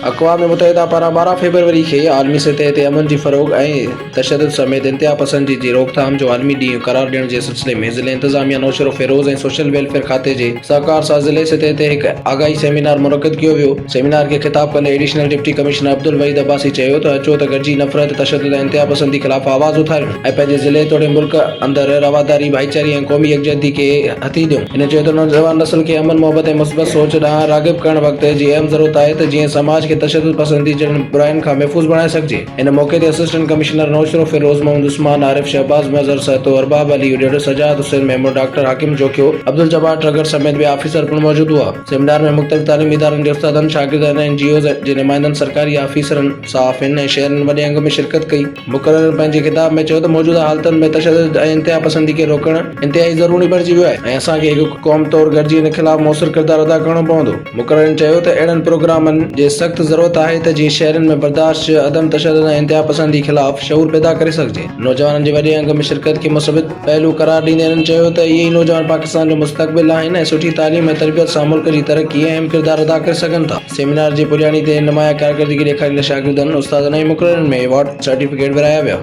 اقوام متحده پاران 12 فيبروري کي عالمي سطح تي امن جي فروغ ۽ تشدد سميت انتهاپسندي جي روڪٿام جو عالمي ڏينهن قرار ڏيڻ جي سلسلي ۾ ضلعي انتظاميا نوشهروفيروز ۽ سوشل ويلفيئر کاتي جي سهڪار سان ضلعي سطح تي هڪ آگاهي سيمينار منعقد ڪيو ويو. سيمينار کي خطاب ڪندي additional deputy commissioner Abdul Wahid Abbasi چيو ته اچو ته گڏجي نفرت، تشدد ۽ انتهاپسندي خلاف آواز اٿاريون ۽ پنهنجي ضلعي توڙي ملڪ اندر رواداري، ڀائيچاري ۽ قومي يڪجهتي کي هٿي ڏيون. هن چيو ته نوجوان نسل کي امن، محبت ۽ مثبت سوچ ڏانهن راغب ڪرڻ وقت جي اهم ضرورت آهي ته جيئن سماج کي تشدد پسندي جهڙن براين کان محفوظ بڻائي سگهجي. ان موقعي تي اسسٽنٽ ڪمشنر نوشهروفيروز محمد عثمان عارف، شهباز مظهر سهتو، ارباب علي اڏيڙ، سجاد حسين ميمڻ، ڊاڪٽر حاڪم جوکيو، عبدالجبار ٽرڳڙ سميت ٻيا آفيسر پڻ موجود هئا. سيمينار ۾ مختلف تعليمي ادارن جي استادن، شاگردن، اين جي اوز جي نمائندن، سرڪاري آفيسرن، صحافين ۽ شهرين وڏي انگ ۾ شرڪت ڪئي. مقررن پنهنجي خطاب ۾ چيو ته موجوده حالتن ۾ تشدد ۽ انتهاپسندي کي روڪڻ انتهائي ضروري بڻجي ويو آهي ۽ اسان کي هڪ قوم طور گڏجي ان خلاف موثر ڪردار ادا ڪرڻو پوندو. مقررن چيو ته اهڙن پروگرامن جي سخت ضرورت آهي ته جيئن شهرين ۾ برداشت، عدم تشدد ۽ انتهاپسندي خلاف شعور پيدا ڪري سگهجي. نوجوانن جي وڏي انگ ۾ شرڪت کي مثبت پهلو قرار ڏيندي هنن چيو ته اهي ئي نوجوان پاڪستان جو مستقبل آهن ۽ سٺي تعليم ۽ تربيت سان ملڪ جي ترقي ۽ اهم ڪردار ادا ڪري سگهن ٿا. سيمينار جي پڄاڻي تي نمايان ڪارڪردگي ڏيکاريندڙ شاگردن، استادن ۽ مقررن ۾ ايوارڊ سرٽيفڪيٽ ورهايا ويا.